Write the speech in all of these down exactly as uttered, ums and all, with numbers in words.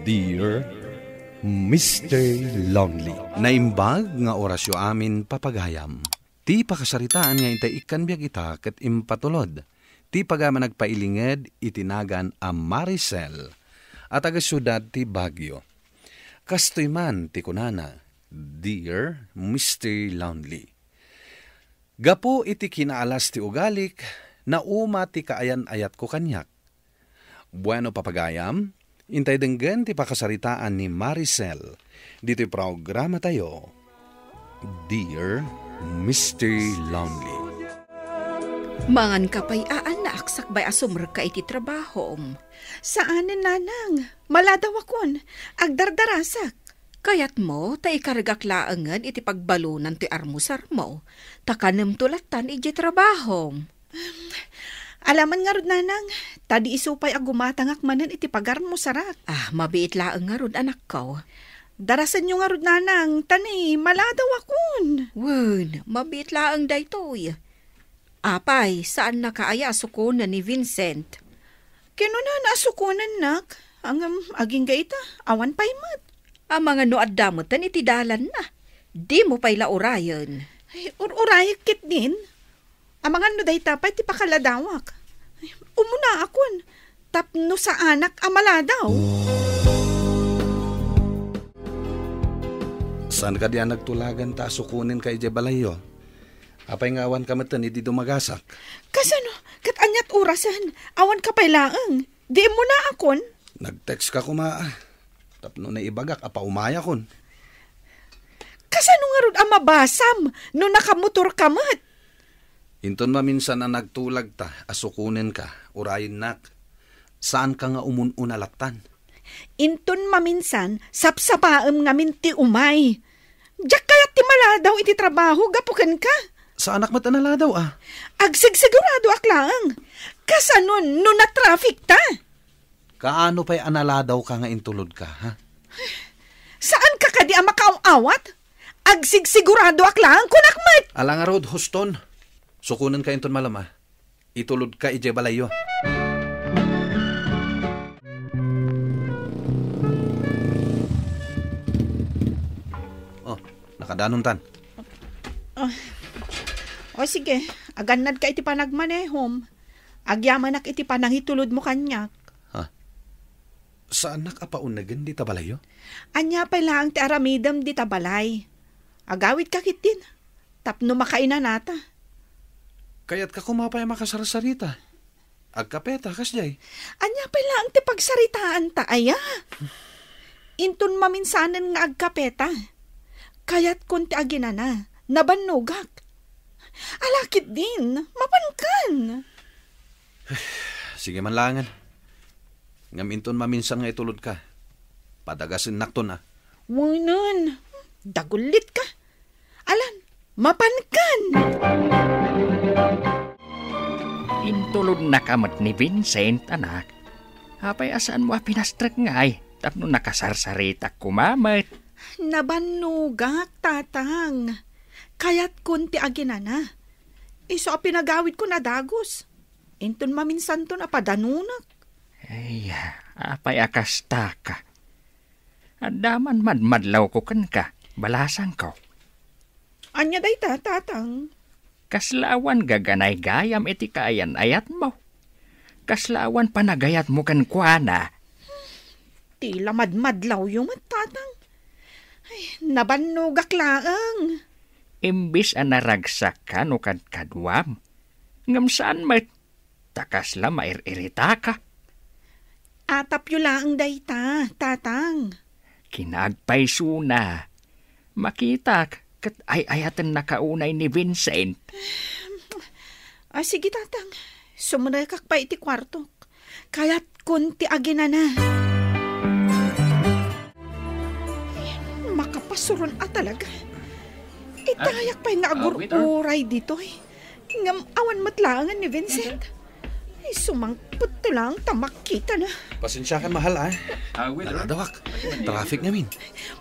Dear Mister Lonely. Naimbag nga orasyo amin, papagayam. Ti pakasaritaan nga intay ikkan biag ita ket impatulod ti pagayam a nagpailinged iti nagan a Maricel a taga siudad ti Baguio. Kastoy man ti kunana, Dear Mister Lonely. Gapu iti kinaalas ti ugalik, nauma ti kaayan-ayatko kaniak. Bueno, papagayam, intay denggen ti pakasaritaan ni Maricel ditoy programatayo, Dear Mister Lonely. Mangan ka pay, aan, naaksak bay a sumrekka iti trabahom. Saanen, nanang. Maladawakon. Agdardarasak. Kayatmo ta ikargak laengen iti pagbalunan toy armusarmo, ta kanemto lattan idiay trabahom. Alaman ngarud, nanang, ta di isu pay a gumatangak manen iti pagarmusarak. Ah, mabiit laeng ngarud, anakko. Darasenyo ngarud, nanang, ta ni maladawakon. Wen, mabiit laeng daytoy. Apay, saannaka aya a sukonen ni Vincent? Kinunana a sukonennak, ngem agingga ita, awan pay met. Amangan no adda meten iti dalanna, dimo pay la urayen. Ay, ur-urayek ketdin. Amangan no dayta pay ti pakaladawak. Ay, umunaakon, tapno saanak a maladaw. Saan kadi a nagtulagan ta a sukonenka idiay balayyo? Apay nga awanka metten idi dumagasak? Kasano? Ket aniat orasen? Awanka pay laeng. Di immunaakon? Nag-text ka koma, ah. Tapno naibagak a paumayakon. Kasano ngarud a mabasam no nakamotorka met? Inton maminsan a nagtulagta a sukonenka, urayennak. Saanka nga umun-una lattan? Inton maminsan, sapsapaem ngamin ti umay. Diak kayat ti maladaw iti trabaho gapu kenka. Saanak met a naladaw, ah. Agsigsiguradoak laeng. Kasanon no na-traffic ta? Kaano pay a naladawka nga intulodka, ha? Saanka kadi a makaaw-awat? Agsigsiguradoak laeng, kunak met! Ala ngarud, huston. Sukonenka inton malem, ah. Itulodka idiay balayyo. Oh, nakadanontan. Ah. O sige, agannadka iti panagmanehom. Agyamanak iti panangitulodmo kaniak. Ha? Saannak a paunegen dita balayyo? Ania pay laeng ti aramidem dita balay? Agawidka ketdin, tapno makainanata. Kayatka koma pay a makasarsarita. Agkapeta, kasdiay. Ania pay laeng ti pagsaritaanta aya? Inton maminsanen nga agkapeta, kayatkon ti aginana, nabannogak. Ala ketdin, mapankan. Sige man laengen. Ngem inton maminsan nga itulodka, padagasennakton a. Wenen, dagullitka. Alan, mapankan. Intulodnaka met ni Vincent, anak. Apay a saanmo a pinastrek ngay tapno nakasarsaritak koma met? Nabannogak, tatang. Kayatkon ti aginana. Isu a pinagawidkon a dagus. Inton maminsanton a padanonak. Ay, apay a kastaka? Adda man madmadlawko kenka, balasangko. Ania dayta, tatang? Kasla awan gaganaygayam iti kaayan-ayatmo. Kasla awan panagayatmo kenkuana. Ti la madmadlawyo met, tatang. Ay, nabannogak laeng. Imbis a naragsakka no kadkaduam, ngem saan met, ta kasla mair-iritaka. Atapyo laeng dayta, tatang. Kinaagpaysona. Makitak ket ay-ayatennaka unay ni Vincent. Ah, sige, tatang. Sumrekak pay iti kuartok. Kayatkon ti aginana. Makapasuron a talaga. Itayak pay nga agur-uray ditoy. Ngem awan met laengen ni Vincent. Ay, sumangpet to laeng ta makitana. Pasensiakan, mahal, ah. Naladawak. Traffic ngamin.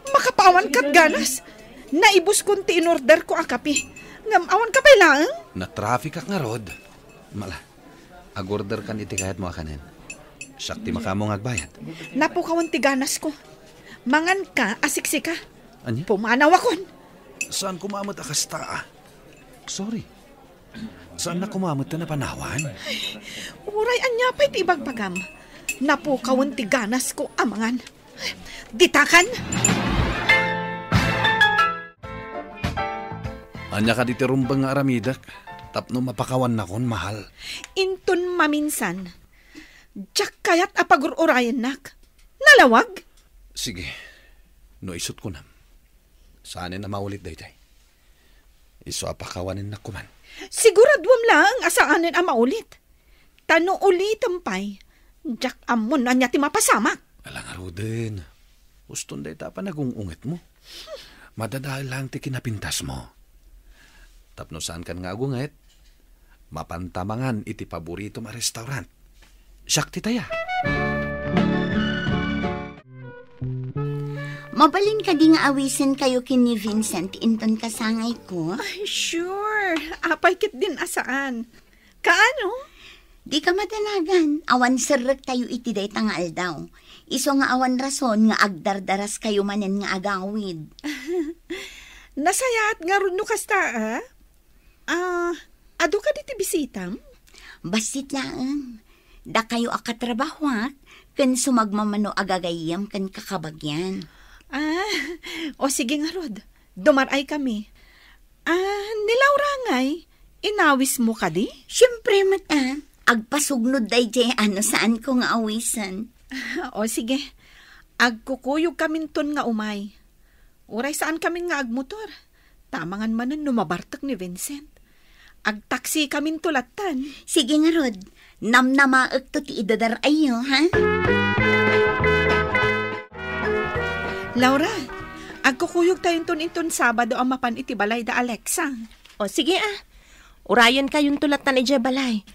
Makapaawan kat ganas. Naibuskon ti inorderko a kape. Ngem awan ka pay laeng? Na-traffic ak ngarud. Mala, agorderkan iti kayatmo a kanen. Siak ti makaammo nga agbayad. Napukawan ti ganasko. Manganka a siksika. Ania? Pumanawakon. Saan koma met a kasta, a? Sorry. Saannak koma met a napanawan? Uray ania pay ti ibagbagam. Napukawan ti ganasko a mangan. Ditakan! Ania kadi ti rumbeng nga aramidek tapno mapakawannakon, mahal? Inton maminsan, diak kayat a pagur-urayennak. Nalawag? Sige, no isut' kunam, saanen a maulit daytoy. Isu a pakawanennak koman. Siguraduam laeng a saanen a maulit. Ta no ulitem pay, diak ammo no ania ti mapasamak. Ala ngaruden, uston dayta a panagung-ungetmo. Madadael laeng ti kinapintasmo. Tapno saankan nga agunget, mapanta mangan iti paboritom a restaurant. Siak ti taya. Mabalin kadi nga awisenkayo ken ni Vincent inton kasangayko? Ay, sure. Apay ketdin a saan. Kaano? Dika madanagan. Awan serrektayo iti dayta nga aldaw. Isu nga awan rason nga agdardaraskayo manen nga agawid. Nasayaat ngarud no kasta, a? Ah, adu kadi ti bisitam? Bassit laeng. Dakayo a katrabahoak ken sumagmamano a gagayyem ken kakabagian. Ah, o sige ngarud. Dumar-ay kami. Ah, ni Laura ngay, inawismo kadi? Siempre met, a. Agpasugnod daydiay a no saanko nga awisen. O sige. Agkukuyog kaminton nga umay. Uray saan kamin nga agmotor. Ta amangan manen no mabartek ni Vincent. Agtaksi kaminto lattan. Sige ngarud, namnamaekto ti idadar-ayyo, ha? Laura, agkukuyog tayonton inton Sabado a mapan iti balay da Alexa. O, sige, a. Urayen kayonto lattan idiay balay.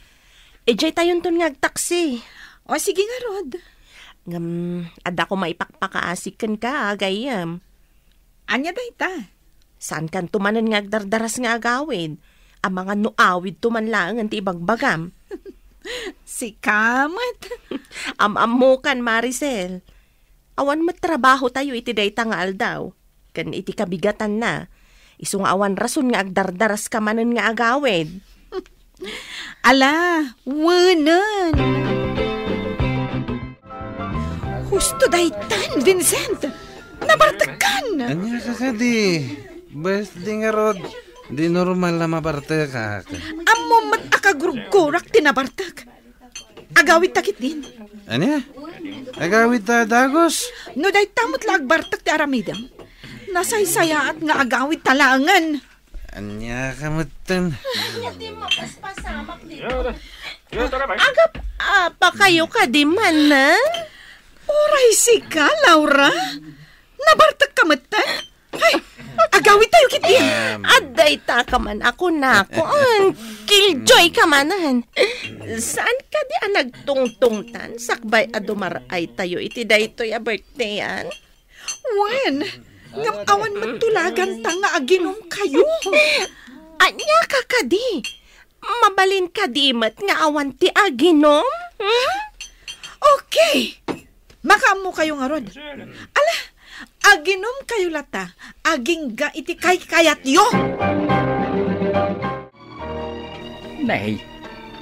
Idiay tayonton nga agtaksi. O, sige ngarud. Ngem, adda koma ipakpakaasik kenka, a, gayyem. Ania dayta? Saankanto manen nga agdardaras nga agawid? Amangan no awidto man laengen ti ibagbagam. Sika met. Am-ammokan, Maricel. Awan met trabahotayo iti dayta nga aldaw. Ken iti kabigatanna, isu nga awan rason nga agdardaraska manen nga agawid. Ala, wenen. Husto daytan, Vincent. Nabartekkan. Ania ka kadi? Bes, di ngarud, di normal a mabartekak. Ammom met a kagurgurak ti nabartek. Agawidta ketdin. Ania? Agawidta dagus? No dayta met la agbartek ti aramidem, nasaysayaat nga agawidta laengen. Ania ka metten? Ania ti mapaspasamak dito? Agap-apa kayo kadi man, a? Uray sika, Laura? Nabartek ka metten? Ay, agawid tayo, Kitty. Em. Adda ita ka man a kunakon. Killjoy ka manen. Saan kadi a nagtungtungtan sakbay a dumar-ay tayo iti daytoy a birthday-an? Wen, ngem awan met tulaganta nga aginom kayo. Ania ka kadi? Mabalin kadi met nga awan ti aginom? Hmm? Okay. Makaammo kayo ngarud. Ala, aginom kayo latta. Agingga iti kaykayatyo. Nay,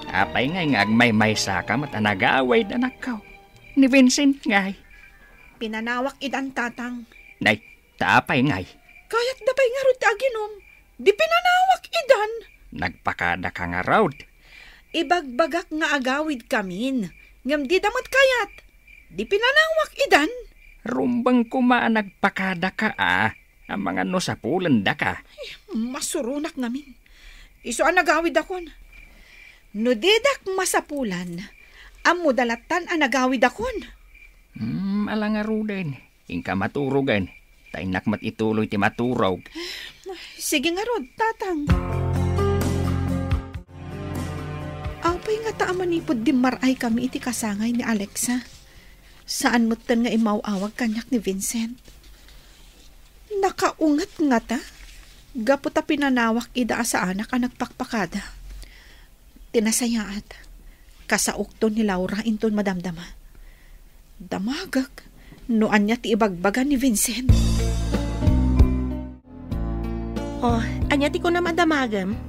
apay ngay nga agmaymaysa ka met a nagawid, anakko? Ni Vincent ngay. Pinanawak idan, Tatang. Nay, ta apay ngay? Kayatda pay ngarud ti aginom. Di pinanawak idan. Nagpakada ka ngarud. Ibagbagak nga agawid kamin, ngem dida met kayat. Di pinanawak idan. Rumbeng koma a nagpakada ka a, amangan no sapulenda ka. Ay, masuronak ngamin. Isu a nagawidakon. No didak masapulan, ammo da lattan a nagawidakon. Hmm, ala ngaruden. Inka maturogen, ta innak met ituloy ti maturog. Sige ngarud, Tatang. Apay ngata a manipud dimmar-ay kami iti kasangay ni Alexa? Saan metten nga immaw-awag kaniak ni Vincent. Nakaunget ngata? Gapu ta pinanawak ida a saanak a nagpakpakada. Ti nasayaat, kasaokto ni Laura inton madamdama. Damagek no ania ti ibagbaga ni Vincent. Oh, ania ti kunam a damagem?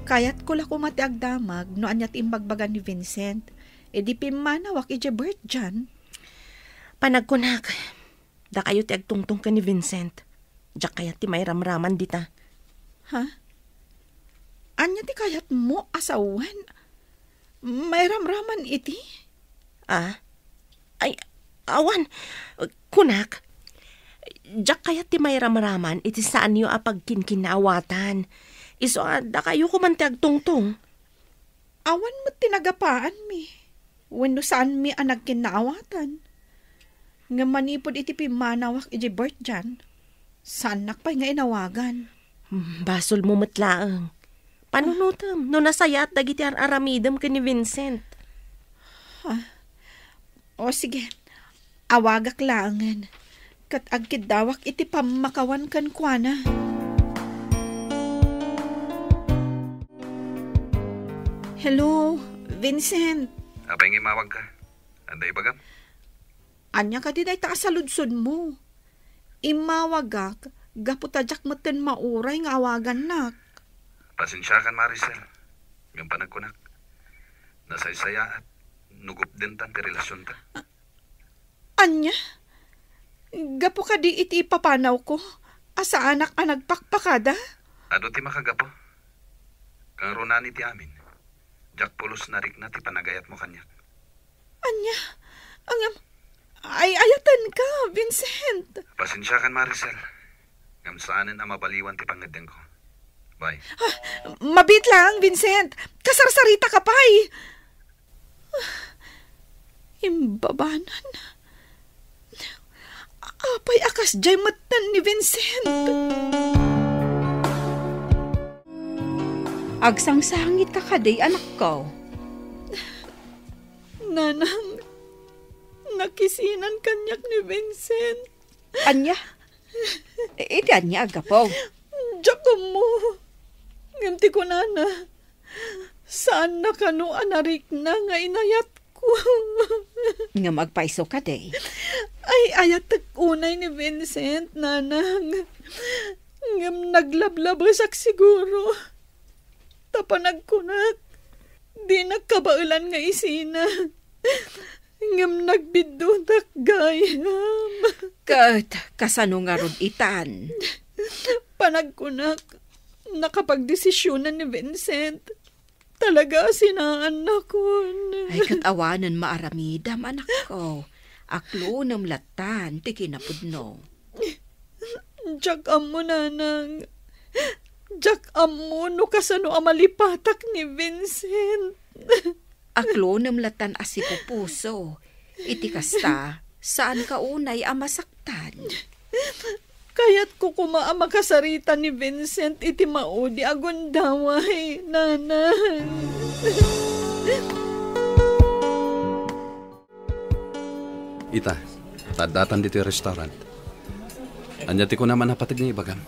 Kayatko la koma ti agdamag no ania ti imbagbaga ni Vincent. Idi pimmanawak idiay birthday-na. Panagkunak, dakayo ti agtungtong ken ni Vincent. Diak kayat ti mairamraman dita. Ha? Ania ti kayatmo a sawen? Mairamraman iti? Ah? Ay, awan. Kunak, diak kayat ti mairamraman iti saanyo a pagkinkinnaawatan. Isu a dakayo koman ti agtungtong. Awan met ti nagapaanmi wenno saanmi a nagkinnaawatan. Ngem manipud iti pimmanawak idiay birthday-na, saannak pay nga inawagan. Hmm, basolmo met laeng. Panunotem no nasayaat dagiti ar-aramidem ken ni Vincent. Ha? O sige, awagak laengen, ket agkiddawak iti pammakawan kenkuana. Hello, Vincent. Apay nga immawagka? Adda ibagam? Ania kadi dayta a saludsodmo? Immawagak gapu ta diak metten mauray nga awagannak. Pasensiakan, Maricel. Ngem panagkunak, nasaysayaat no gupdentan ti relasionta. Ania? Gapu kadi iti ipapanawko a saanak a nagpakpakada? Adu ti makagapu. Kangrunaan iti amin, diak pulos narikna ti panagayatmo kaniak. Ania? Ngem, ay-ayatenka, Vincent. Pasensiakan, Maricel. Ngem saanen a mabaliwan ti pangngeddengko. Bye. Ah, mabiit lang, Vincent. Kasarsarita ka pay. Ah, imbabanan. Apay a kasdiay metten ni Vincent? Agsangsangit ka kadi, anakko? Nanang, nakisinan kaniak ni Vincent. Ania? Iti ania a gapu? Diak ammo. Ngem ti kunana, saanna kano a narikna nga inayatko. Ngem agpayso kadi? Ay-ayatek unay ni Vincent, nanang. Ngem naglablabesak siguro. Ta panagkunak, dinak kabaelan nga isina. Ngem nagbiddutak gayam. Ket kasano ngarud itan? Panagkunak, nakapagdesisionan ni Vincent. Talaga a sinaannakon. Ay, ket awanen maaramidam, anakko. Aklonem lattan ti kinapudno. Diak ammo, nanang. Diak ammo no kasano a malipatak ni Vincent. Aklonem lattan a sipupuso. Iti kasta, saanka unay a masaktan. Kayatko koma a makasarita ni Vincent iti maudi a gundaway, nanang. Ita, ta addatan ditoy restaurant. Ania ti kunam a napateg nga ibagam?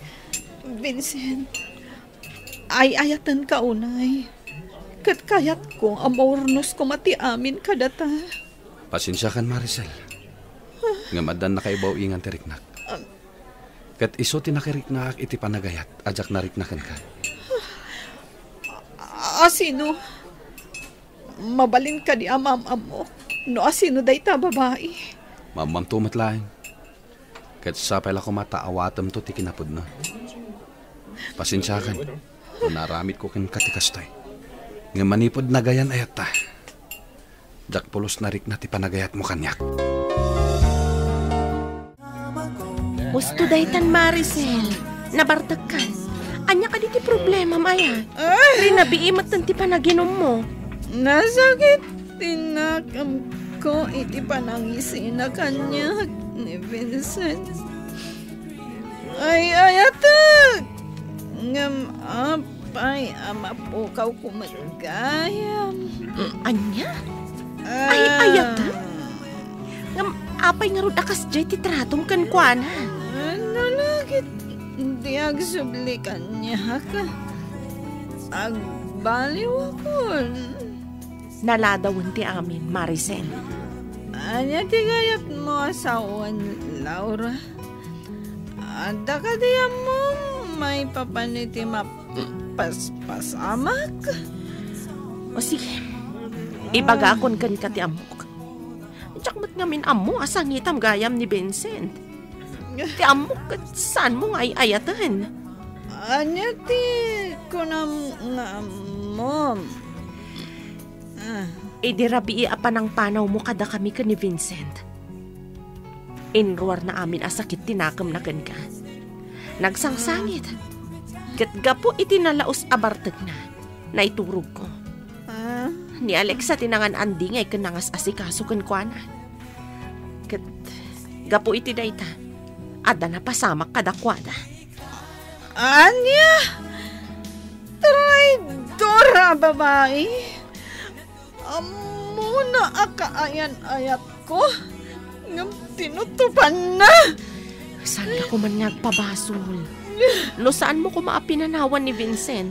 Vincent, ay-ayatenka unay. Ket kayatko a maurnos koma ti amin kadata. Pasensiakan, Maricel. Ngem addan nakaibaw-ingan ti riknak. Ket isu ti nakiriknaak iti panagayat a diak narikna kenka. A-, asino? Mabalin kadi a maam-ammok no asino dayta a babai? Maammoamto met laeng. Ket sapay la koma ta awatemto ti kinapudno. Pasensiakan no naaramidko kenka ti kastoy. Ngem manipud nagayan-ayatta, diak pulos narikna ti panagayatmo kaniak. Husto daytan, Maricel. Nabartekkan. Ania kadi ti problemam, aya? Ah! Rinabii metten ti panaginummo. Nasakit ti nakemko iti panangisina kaniak ni Vincent. Ay-ayatek! Ngem apay a mapukawko met gayam? Mm, ania? Ah. Ay-ayatek? Ngem apay ngarud a kasdiay ti tratom kenkuana? Ano la ket di agsubli kaniak? Agbaliwakon. Naladawen ti amin, Maricel. Ania ti gayatmo a sawen, Laura? Adda kadi ammom maipapan iti mapaspasamak? O sige, ibagakon kenka ti ammok. Diak met ngamin ammo a sangitam gayam ni Vincent. Ti ammok ket saanmo nga ay-ayaten. Ania ti kunam nga ammom? Ah. Idi rabii a panangpanawmo kadakami ken ni Vincent, inruarna amin a sakit ti nakemna kenka. Nagsangsangit. Ket gapu iti nalaus a bartekna, naiturogko. Ah. Ni Alexa ti nangan-andingay ken nangas-asikaso kenkuana. Ket gapu iti dayta, adda napasamak kadakuada. Ania? Traidor a babai! Ammona a kaayan-ayatko, ngem tinutupanna. Saanka koma nga agpabasol? No saanmo koma a pinanawan ni Vincent,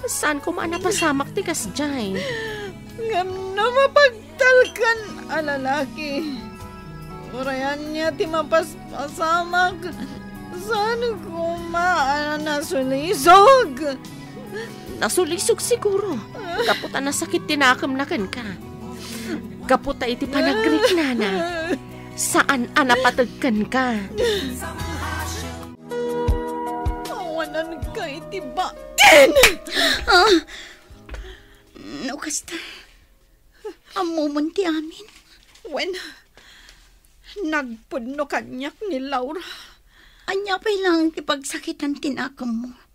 saan koma a napasamak ti kasdiay. Ngem no mapagtalkan a lalaki, uray ania ti mapaspasamak, saan koma a nasulisog. Nasulisog siguro. Gapu ta nasakit ti nakemna kenka. Gapu ta iti panagriknana, saan a napateg kenka. Awananka iti bain! Ah, no kasta, ammomon ti amin. Wen, nagpudno kaniak ni Laura. Ania pay laeng ti pagsakitan ti nakemmo?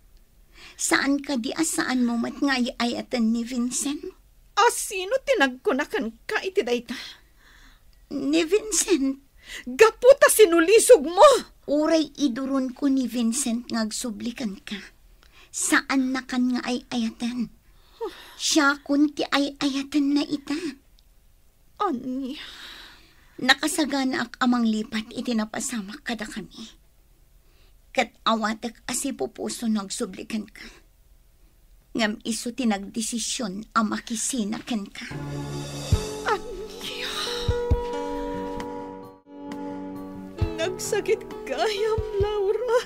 Saan kadi a saanmo met nga ay-ayaten ni Vincent? A sino ti nagkuna kenka iti dayta? Ni Vincent. Gapu ta sinulisogmo! Uray iduronko ni Vincent nga agsubli kenka, saannakan nga ay-ayaten. Siakon ti ay-ayatenna ita. Ania? Nakasaganaak a manglipat iti napasamak kadakami. Ket awatek a sipupuso no agsubli kenka. Ngem isu ti nagdesisyon a makisina kenka. Ania? Nagsakit gayam, Laura.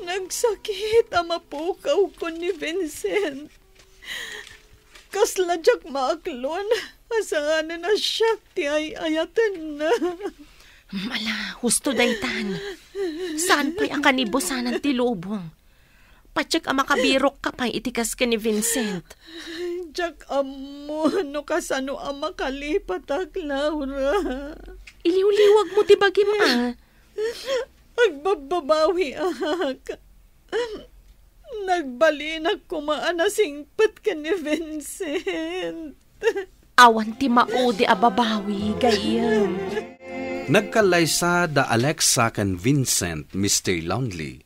Nagsakit a mapukawko ni Vincent. Kasla diak maaklon a saanen a siak ti ay-ayatenna. Ala, husto daytan. Saan pay a kanibusanan ti lubong? Patiek a makabirokka pay iti kas ken ni Vincent. Diak ammo no kasano a makalipatak, Laura. Iliwliwagmo ti bagim, a. Agbabbabawiak. Nagbalinak koma a nasingpet ken ni Vincent. Awan ti maudi a babawi, gayyem. Nagkallaysa da Alexa ken Vincent, Mister Lonely.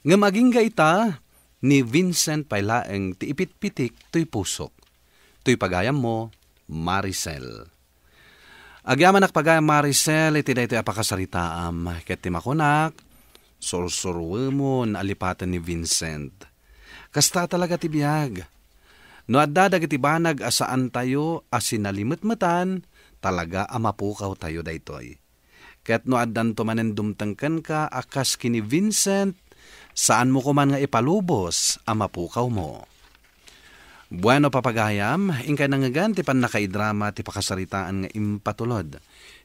Ngem agingga ita, ni Vincent pay laeng ti ipitpitik toy pusok. Toy pagayammo, Maricel. Agyamanak pagayam, Maricel, iti daytoy a pakasaritaam, ket ti makunak, sursuruemon a lipaten ni Vincent. Kasta talaga ti biag. No adda dagiti banag a saantayo a sinalimetmetan, talaga a mapukawtayo daytoy. Ket no addanto manen dumteng kenka a kas ken ni Vincent, saanmo koman nga ipalubos a mapukawmo. Bueno, papagayam, inkay nangngegan ti pannakaidrama ti pakasaritaan nga impatulod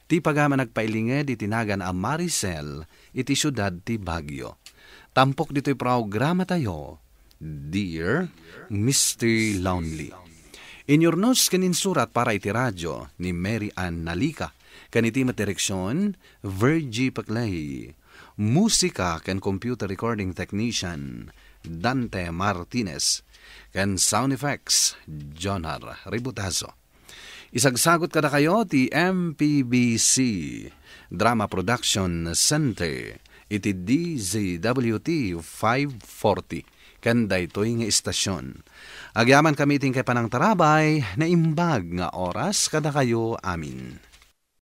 ti pagayam a nagpailinged iti nagan a Maricel iti siudad ti Baguio. Tampok ditoy programatayo, Dear Mister Lonely. Inyurnos ken insurat para iti radio ni Mary Ann Nalica, ken iti met direksion, Virgie Paclay. Musika ken computer recording technician, Dante Martinez. Ken sound effects, Jonar Ributazo. Isagsagot kadakayo ti M P B C Drama Production Center iti D Z W T five forty ken daytoy nga istasyon. Agyamankami iti inkay panangtarabay, naimbag nga oras kadakayo amin.